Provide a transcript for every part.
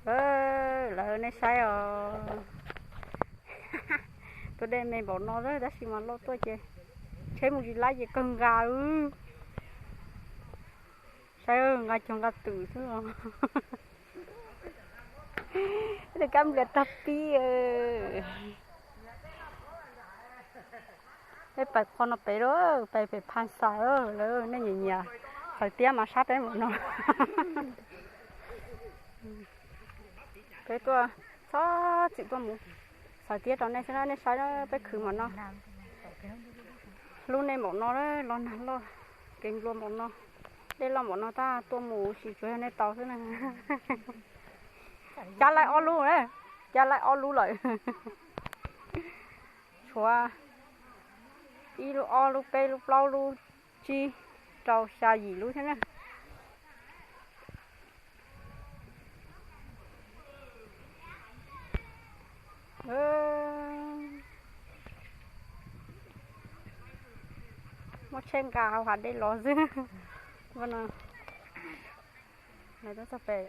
Lawv, nej saib os, tus dej me npaum no tab sis mas loj tuaj ces tsheb mus tsis laib ces kawg nqa. Saib nqa cog nqa twm xwb os. Tus kab nplias tag pib. Peb pais qho no pem lawm, pais pem Pha Xais lawm, nej nyiam nyiam xaws tiab mas sab peb mus no. Peb tuaj txhob txwm tuaj mus xaws tiab rau nej xwb na, nej saib peb khwv npaum no. Hlub nej npaum no, los nag loj, kev nplua npaum no, dej loj npaum no tab tuaj mus sis tsuas yog nej tau xwb na. Cab laib ob lub, cab laib ob lub lawm. Tshuav ib lub, ob lub, peb lub, plaub lub, tsib, rau, xya, yim lub thiab na. Muab tsheb nqa hauv hav dej los xwb. Ua no, lawv tuaj txog pem.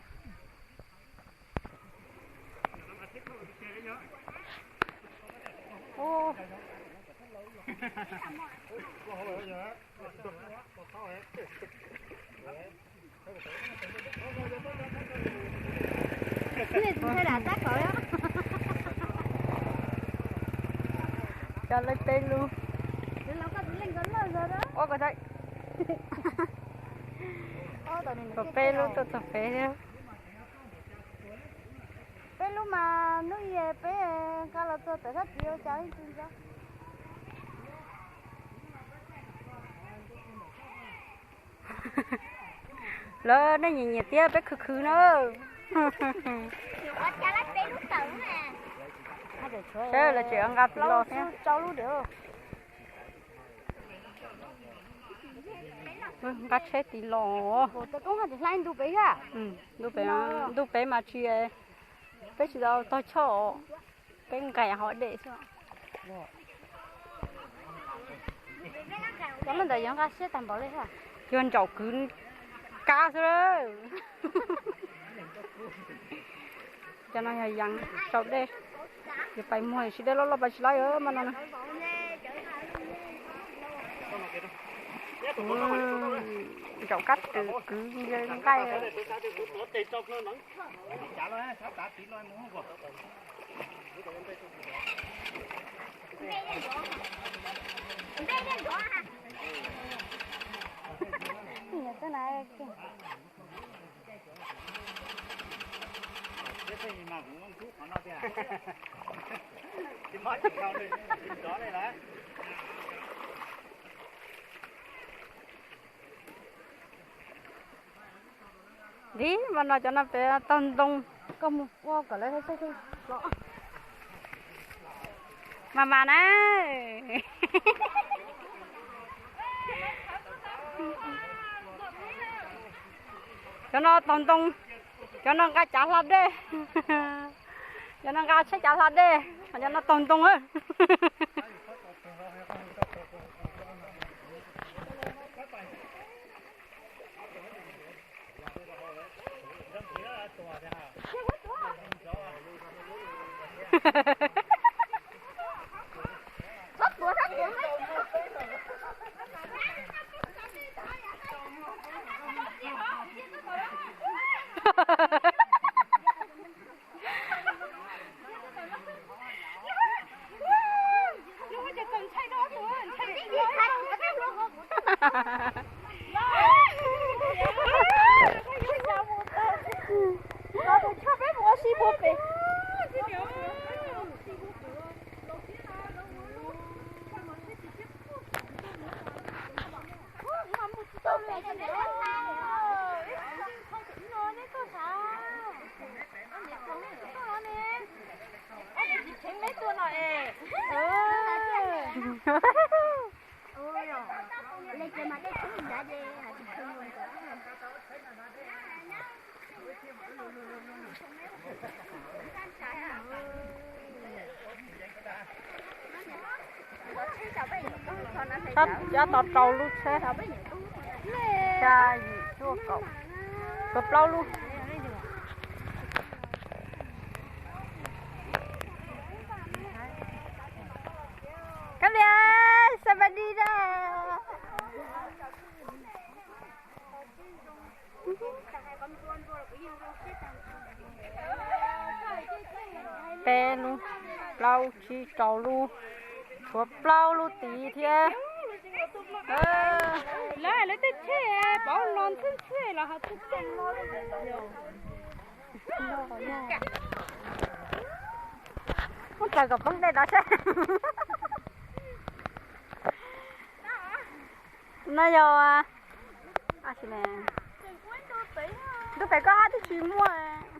Cov lawv peb lub, peb lub tuaj txog pem thiab. Peb lub mas hnub ib peb nqa los txog pem thaj tswv ua cas ib tug ntxov. Lawv nej nyiam nyiam tiab peb khwv khwv na. Seb lawv tseem nqa tiv los thiab. Nqa tsheb tiv los. Ntuj pem, ntuj pem mas tsis, peb tsis tau tog choj, peb nqaim hauv dej xwb. Cov ntawd yuav nqa siab tag npaum li, yog ntsaum kwv kab xwb. Cov no yog yees sau dej, yuav pais muag tsis dej loj loj pais tsis laib mas no na. Ntsaum kab twm kwv nqaij. Tiv mas no cov no pem taug ntoo, koj mus ua kom lawv los. Mas mas na, cov no taug ntoo, cov no nqa cav hla dej, cov no nqa tsheb cav hla dej, cov no taug ntoo. Sab cab tau rau lub tsheb, xya yim cuaj kaum, tau plaub lub. Peb lub, plaub tsib rau lub, tshuav plaub lub tid thiab. Lawv lawv tej tsheb pov los ntxhwb tsheb los ho txhwb tsheb. Muab raws kom poob dej tod seb. Tus no yog, ntu pem koj hab twb tsis muaj.